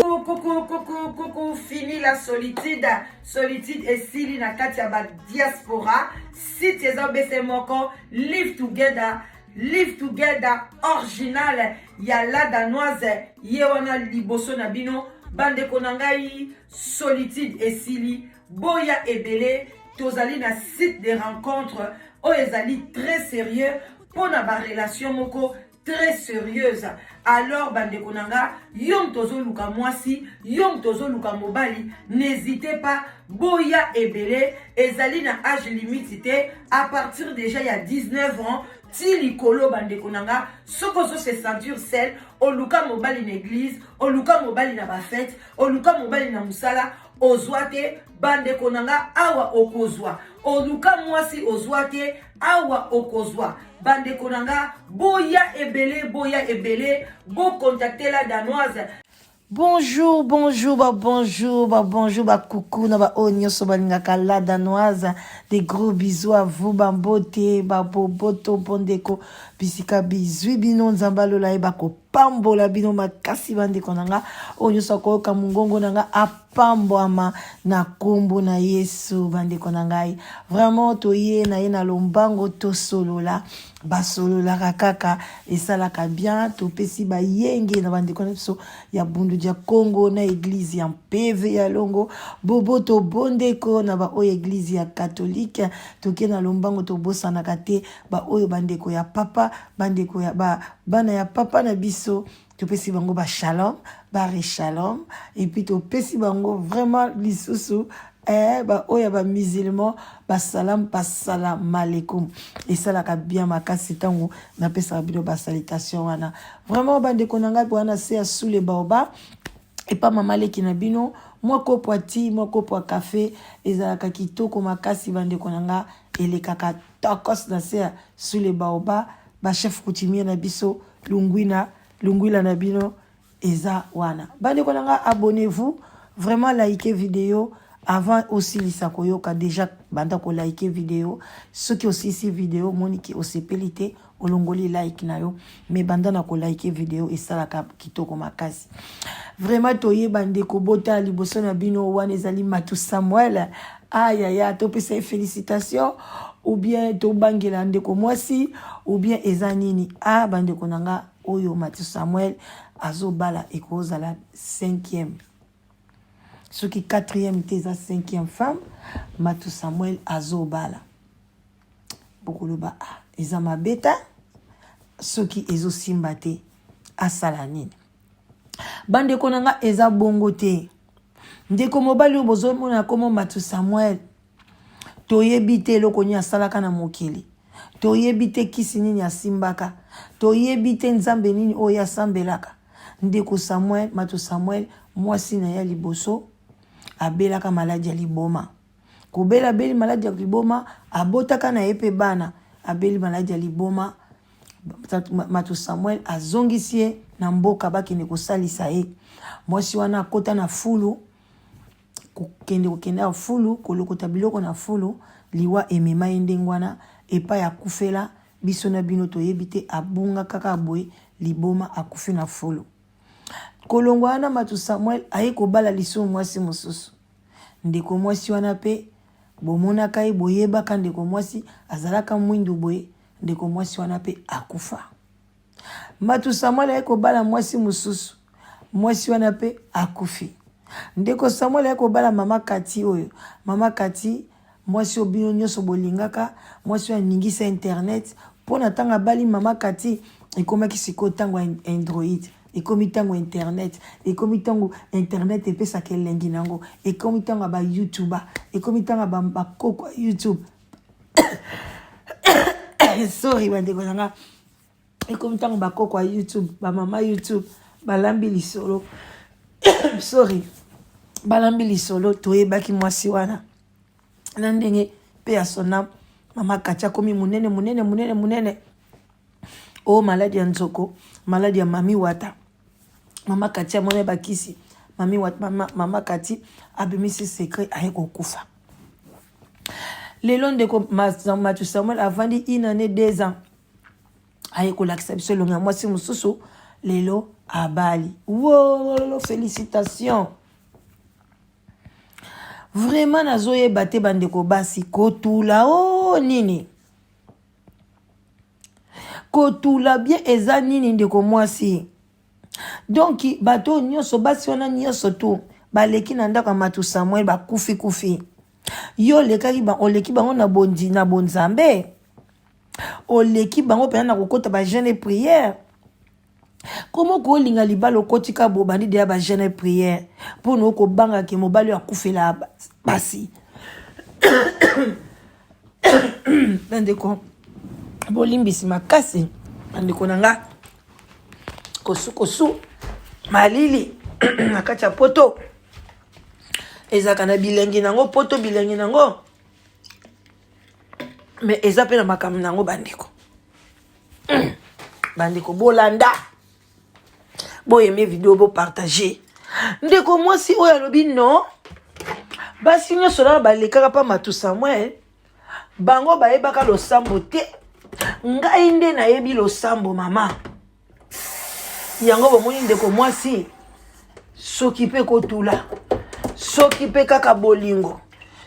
Coucou, coucou, coucou, fini la solitude. Solitude esili na kati ya ba diaspora. Site eza obese moko, live together. Live Together original ya la danoise ye wana liboso na bino bandeko na ngai solitude esili boya ebele tozali na site de rencontre oyo ezali très sérieux mpo na barelation moko très sérieuse alors bandeko na nga yo moto ozoluka mwasi yo moto ozoluka mobali n'hésitez pas boya ebele ezali na age limite te à partir déjà ya 19 ans ti likolo bandeko na nga soki ozo se sentir seul oluka mobali na église oluka mobali na bafete oluka mobali na mosala ozwa te bandeko na nga awa okozwa oluka mwasi ozwa te awa okozwa bandeko na nga boya ebele boya ebele bokontakte la danoise. Bonjour, bonjour, ba bonjour, ba bonjour, ba coucou, na ba oyo nyonso balingaka la danoise. Des gros bisous à vous, ba mbote, ba boboto, bondeko, bisika bizwi bino nzambe alola ye bakopambola bino makasi bandeko na nga oyo nyonso akoyoka mongongo na nga apambwama na kombo na Yesu bandeko na ngai. Vraiment toye na ye na lombango tosolola basololaka kaka esalaka bien topesi bayenge na bandeko na biso ya bundu dia Congo na eglise ya mpeve ya longo boboto bondeko na baoyo eglise ya katolike toke na lombango tobosanaka te baoyo bandeko ya papa bandeko ya ba, bana ya papa na biso topesi bango ba shalom ba reshalom epuis topesi bango vraiment lisusu eh, baoyo ya bamusulman basalam basalamalekum esalaka bien makasi ntango napesaka bino basalutation wana vraiment bandeko na ngai wana se ya sule baoba epa mama leki na bino mwa kopo ya ti mwa kopo ya kafe ezalaka kitoko makasi bandeko na nga elekaka tokos na se ya sule baoba bachef coutumier na biso lungwina lungwila na bino eza wana bandeko na nga abonnez-vous vraiment like video avant osilisa koyoka deja banda kolike video soki osilisi video omoni ke osepeli te olongoli like na yo me banda na kolike video esalaka kitoko makasi vraiment toyeba ndeko botala liboso na bino wana ezali matu samuel ayaya topesa ye félicitation ou bien tobangela ndeko mwasi ou bien eza nini a ah, bandeko na nga oyo matu samuel azobala ekozala 5e soki 4e te eza 5e femme matu samuel azobala bokoloba ah, eza mabe ta soki ezosimba te asala nini bandeko na nga eza bongo te ndeko mobali oyo bozomona komo matu samuel toyebi te eloko nini asalaka na mokili toyebi te kisi nini asimbaka toyebi te nzambe nini oyo asambelaka ndeko samuel matu samuel mwasi na ye ya liboso abelaka maladi ya liboma kobela abeli maladi ya liboma abotaka na ye mpe bana abeli maladi ya liboma Mato Samuel azongisi ye na mboka bakende kosalisa ye. Mwasi wana akota na fulu, kokende kokende na fulu, kolokota biloko na fulu, liwa emema ye ndenge wana epai akufela. Biso na bino toyebi te, abunga kaka boye liboma, akufi na fulu. Kolongwa wana Mato Samuel aye kobala lisusu mwasi mosusu. Ndeko mwasi wana mpe bomonaka ye, boyebaka ndeko mwasi azalaka mwindu boye Ndeko mwasi wana mpe akufa. Matu Samuel aye kobala mwasi mosusu, mwasi wana mpe akufi. Ndeko Samuel aye kobala mama Kati oyo. Mama Kati, mwasi oyo bino nyonso bolingaka, mwasi oyo aningisa internet mpo na ntango abali mama Kati, ekomaki sikoyo ntango ya Android, ekomi ntango internet, ekomi ntango internet epesaka elengi na yango, ekomi ntango ya ba youtuber, ekomi ntango ya bakoko ya YouTube. Sorry bandeko na nga, ekomi ntango bakoko ya YouTube, bamama YouTube balambi lisolo. Sorry, balambi lisolo. Toyebaki mwasi wana na ndenge mpe ya sona mama Kati akomi monene monene monene monene. O maladi ya nzoko, maladi ya mami wata. Mama Kati amoni bakisi mami mama, mama Kati abimisi secret aye kokufa. Lelo ndeko Mathieu Samuel avandi une année 2 ans, aye kolakisa biso elongi ya mwasi mosusu. Lelo abali. Wololo, félicitation vraiment. Nazoyeba te, bandeko basi, kotula o nini, kotula bien eza nini, ndeko mwasi? Donc bato oyo nyonso, basi wana nyonso tu baleki na ndako ya Matu Samuel, bakufi kufi. Yo olekaki, oleki bango na bondi na bonzambe, oleki bango mpenza na kokota bajeûne prière. Komo kolinga libala, okotika bobandi deya bajeûne prière mpona okobangaka mobali oyo akufela basi. Bandeko, bolimbisi makasi, bandeko na nga, kosukosu malili na kati ya poto ezalaka na bilengi nango, poto bilengi nango, mais eza mpe na makambo nango. Bandeko, bandeko, bolanda, boyeme video, bopartage. Ndeko mwasi oyo alobi non, basi nyonso wana balekaka mpa Matu Samuel, bango bayebaka losambo te, ngai nde nayebi losambo. Mama, yango bomoni, ndeko mwasi, soki mpe kotula, soki mpe kaka bolingo,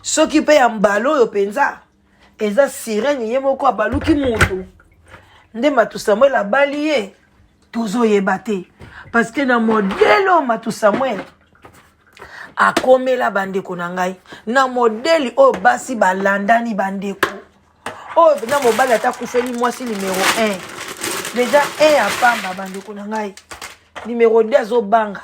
soki mpe ya mbala oyo mpenza eza sirene, ye moko abaluki mutu nde Matu Samuel abali ye, tozoyeba te, parce que na modèle oyo Matu Samuel akomela, bandeko na ngai, na modèle oyo basi balandani, bandeko oyo mpenza mobali ata akufeli mwasi numéro 1 déjà, 1 ya pamba, bandeko na ngai, numéro 2 azobanga.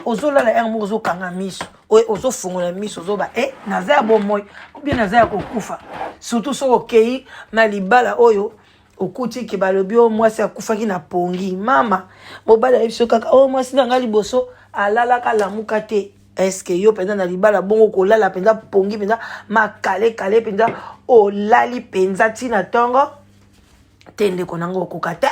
Ozolala heure moko, ozokanga miso, ozofungola miso, ozoba e naza ya bomoi ou bien naza ya kokufa. Surtout soki okei na libala oyo okuti ke balobi oyo mwasi akufaki na pongi. Mama, mobali ayebi so kaka oyo mwasi na ngai liboso alalaka, lamuka te. Eske yo mpenza na libala bongo kolala mpenza pongi mpenza makalekale mpenza, olali mpenza ntina ntongo te? Ndeko nango, okoka te.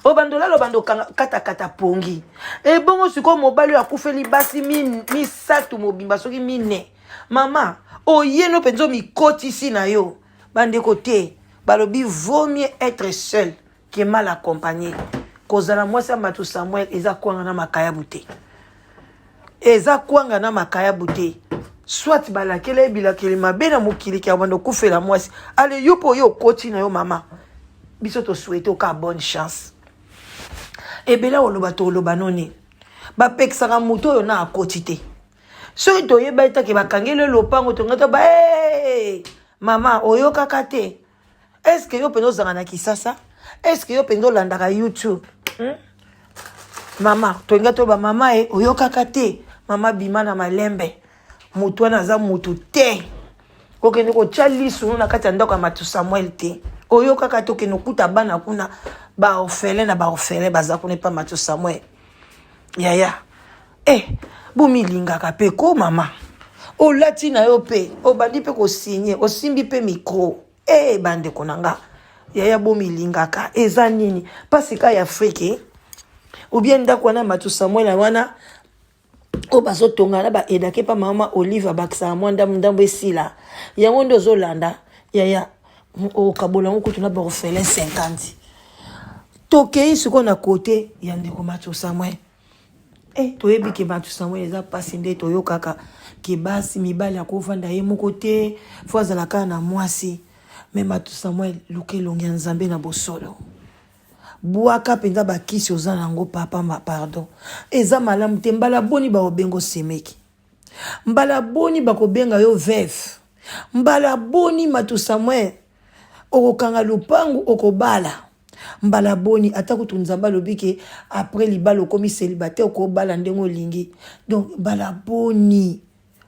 Obanda olala, obanda katakata pongi. Ebongo sikoyo mobali oyo akufeli basi misato mobimba, soki mine, mama, oyeno mpenza omikotisi na yo. Bandeko te, balobi vaut mieux être seul que mal accompagné. Kozala mwasi ya Matu Samuel eza kwanga na makayabu te, eza kwanga na makayabu te. Soit balakela ye bilakeli mabe na mokili ke abanda okufela mwasi. Ale, yo mpo oyo okoti na yo, mama, biso tosouhaite oka bonne chance. Ebele oloba, toloba noni, bapekisaka moto oyo na akoti te. Soki toyeba etake bakangeli lopango, tonga to ba hey! Mama, oyokaka te? Est-ce yo mpenza ozalaka na Kisasa? Est-ce yo mpenza olandaka YouTube, Mama, tolinga toyeba, mama e oyokaka te? Mama, bima na malembe. Motu wana aza motu te. Okende kotya lisu na kati ya ndako ya Matu Samuel te. Oyokaka te? Okende okuta bana kuna, baorphelin na baorphelin baza kuna epa Matu Samuel. Yaya eh, bomilingaka mpe ko. Mama, olati na yo mpe obandi mpe kosigne, osimbi mpe micro. E bandeko na nga, yaya, bomilingaka. Eza nini, mpasi ka ya Afrique ou bien ndako wana Matu Samuel wana oyo bazotonga na baedake mpa mama Olive, abakisaka mwa ndambu ndambu, esila yango nde ozolanda. Yaya, okabola yango kutu na baorphelin 50. Tokei sikoyo na kote ya ndeko Matu Samuel. Toyebi ke Matu Samuel eza mpasi nde toyokaka ke basi mibali akovanda ye moko te, fo azala kaka na mwasi. Mais Matu Samuel, luka elongi ya Nzambe na bosolo, bwaka mpenza bakisi oza nango. Papa, ma pardon, eza malamu te. Mbala boni bakobenga osemeki? Mbala boni bakobenga yo veuve? Mbala boni, Matu Samuel, okokanga lupangu, okobala mbala boni? Ata kutu Nzambe alobi ke après libala okomi célibataire, okobala ndenge olingi. Donc mbala boni,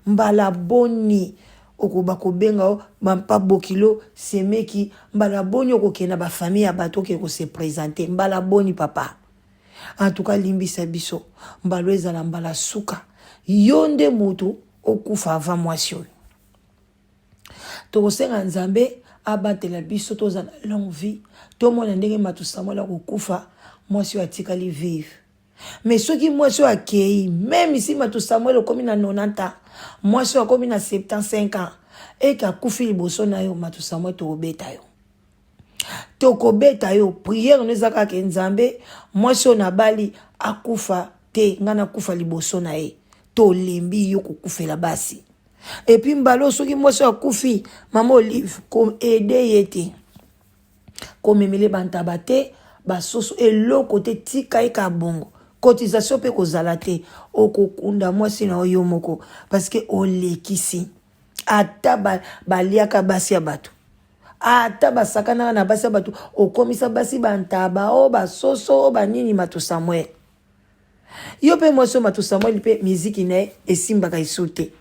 mbala boni okoba kobenga o bampa bokilo semeki? Mbala boni okokende na bafamille ya bato, okende kose présenter? Mbala boni, papa? En tout cas, limbisa biso, mbala ezala mbala suka. Yo nde motu okufa avant mwasi oyo. Tokosenga Nzambe abatela biso, tozala longue vie, tomona ndenge Matu Samuel akokufa, mwasi oyo atikali vive. Mais soki mwasi oyo akei, meme si Matou Samuel okomi na 90 ans, mwasi oyo akomi na 75 ans, eke akufi liboso na yo, Matou Samuel tokobeta yo. Tokobeta yo. Prière no eza kaka Nzambe, mwasi oyo nabali akufa te, ngai nakufa liboso na ye. Tolembi yo kokufela basi. Et puis mbalo soki mwasi oyo akufi, mama Olive ko aider ye te. Komemele bantaba te, basoso eloko te, tika ye ka bongo. Cotisation mpe kozala te, okokunda mwasi na yo moko parce que olekisi. Ata baliaka basi ya bato, ata basakanaka na basi ya bato, okomisa basi bantaba o basoso o banini. Matou Samuel, yo mpe mwasi oyo Matou Samuel mpe miziki na ye esimbaka esu te.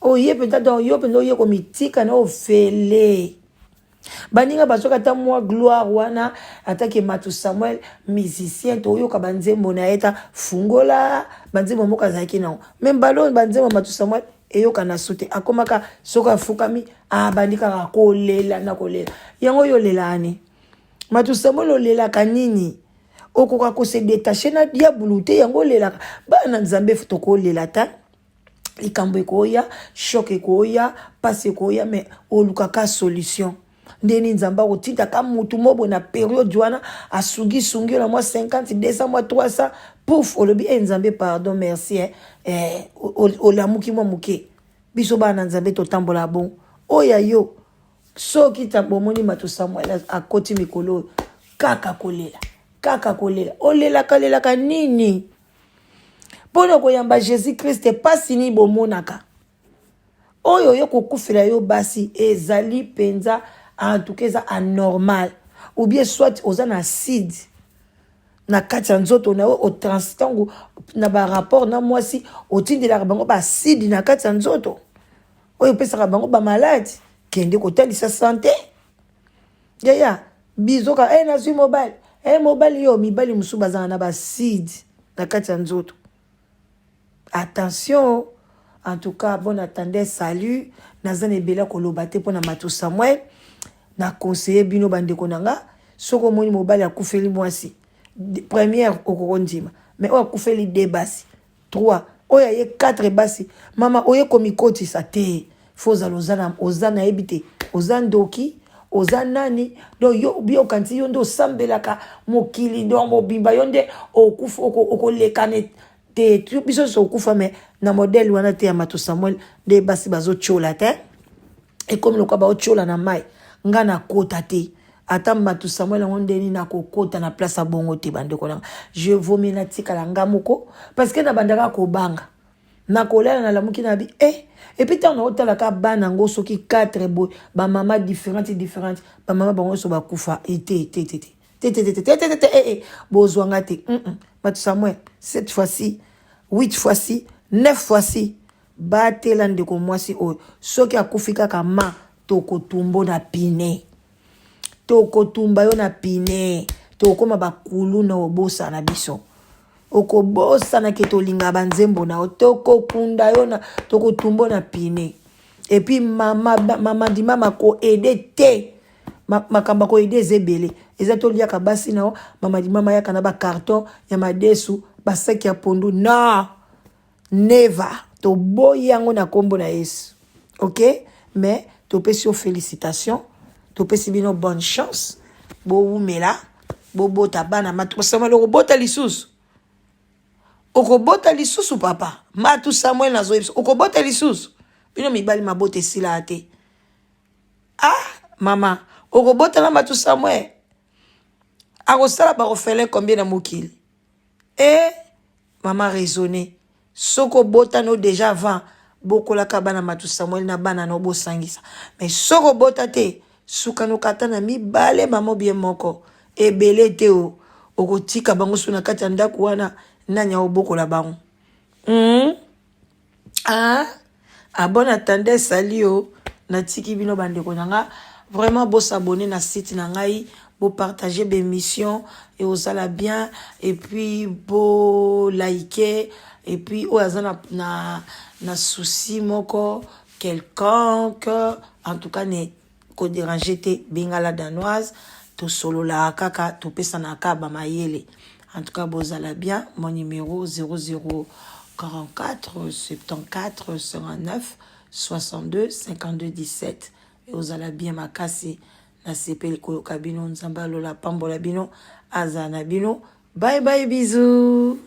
Oye mpenza, donc yo mpenza oye komitika na ofele. Baninga bazwaka ata mwa gloire wana, atake Matou Samuel musicien, toyoka banzembo na ye, ta fungola banzembo moko azalaki nango. Me mbala oyo banzembo Matou Samuel eyoka na su te, akomaka soki afukami abandi kaka kolela na kolela. Yango oyo olela ani Matou Samuel, olelaka nini? Okoka kose détacher na diabulu te, yango olelaka. Bana na Nzambe, tokolela ta likambo ekoya, choc ekoya, mpasi ekoya, mais olukaka solution ndeni. Nzambe akotindaka mutu mo boye na période wana, asungisungi yo na mwa 50, 200, mwa 300, pouf, olobi: "E Nzambe, pardon, merci." Eh, olamuki mwa moke. Biso bana na Nzambe totambola bongo. Oyo ya yo, soki bomoni Matou Samuel akoti mikolo oyo kaka kolela, kaka kolela, olelaka lelaka nini? Mpona koyamba Jésus Christ, mpasi nini bomonaka oyo oyo kokufela yo basi? Ezali mpenza, en tout cas eza anormal, ou bien soit oza na acide na kati ya nzoto na yo. Otrans ntango na barapport na mwasi, otindelaka bango baacide na kati ya nzoto oyo epesaka bango bamaladi. Kende kotalisa santé, yaya. Bizoka e nazwi mobali e mobali yo, mibali mosusu bazala na baacide na kati ya nzoto. Attention. En tout cas, bon attendez, salut. Naza na ebele koloba te mpona Matou Samuel. Na conseiller bino, bandeko na nga, soki omoni mobali akufeli mwasi première, okokondima, mais oyo akufeli deux basi, trois, oyo aye quatre basi, mama, oye komikotisa te. Fo ozala oza nayebi te, oza ndoki, oza nani. Donc yo bi okanisi yo nde osambelaka mokili, donc mobimba yo nde okufa, okolekana te. Biso nyonso okufa, mais na modèle wana te ya Matou Samuel nde basi bazotiola te. Ekomi lokola baotiola na mai. Nga nakota te, ata Matou Samuel yango ndeni nakokota na place ya bongo te. Bandeko nanga, je vomi natikala nga moko, parce que nabandaka kobanga nakolala, nalamuki na bi eh. Et puis ntango naotalaka bana yango, soki 4 boye, bamama différente différente, bamama bango nyonso bakufa ete te te te te te te te te te te, bozwanga te. Matou Samuel, cette fois-ci, huit fois-ci, neuf fois-ci, batela ndeko mwasi oyo. Soki akufi kaka, ma tokotumbo na pine, tokotumba yo na pine, tokóma bakulu na obosana biso, okobosana ke tolinga banzembo na yo. Tokokunda yo na tokotumbo na pine. Et puis mama, mama ndimama koaider te. Makambo ya koaider eza ebele, eza toliaka basi na yo. Mama ndimama yaka na bacarton ya madesu, basaki ya pondu. Non, never, toboyi yango na nkombo na Yesu. Ok, mais topesi yo félicitation, topesi bino bonne chance, bowumela, bobota bana. Matou Samuel, okobota lisusu, okobota lisusu. Papa Matou Samuel, nazoyebisa, okobota lisusu. Bino mibali, mabota esilaka te. Ah mama, okobota na Matou Samuel, akosala baorphelin combien na mokili? E mama, raisonne. Soki obota no déjà avant, bokolaka bana Matou Samuel na bana na obosangisa. Mais soki obota te, sukanoka ata na mibale, mama, bien moko, ebele te. O okotika bango so na kati ya ndako wana, nani aobokola bango? Ah, à bon attendez, sali o natiki bino, bandeko na nga. Vraiment, bosabonner na site na ngai, bopartage bémission e ozala bien, et puis bolike. Et puis oyo aza na souci moko quelconque, en tout cas ne kodéranger te, benga La Danoise, tosololaka kaka, topesanaka bamayele. En tout cas, bozala bien. Mon numéro 00 44 74 59 62 52 17. Et ozala bien makasi. Nasepeli koyoka bino. Nzambe alola pambola bino. Aza na bino. Bye bye, bisous.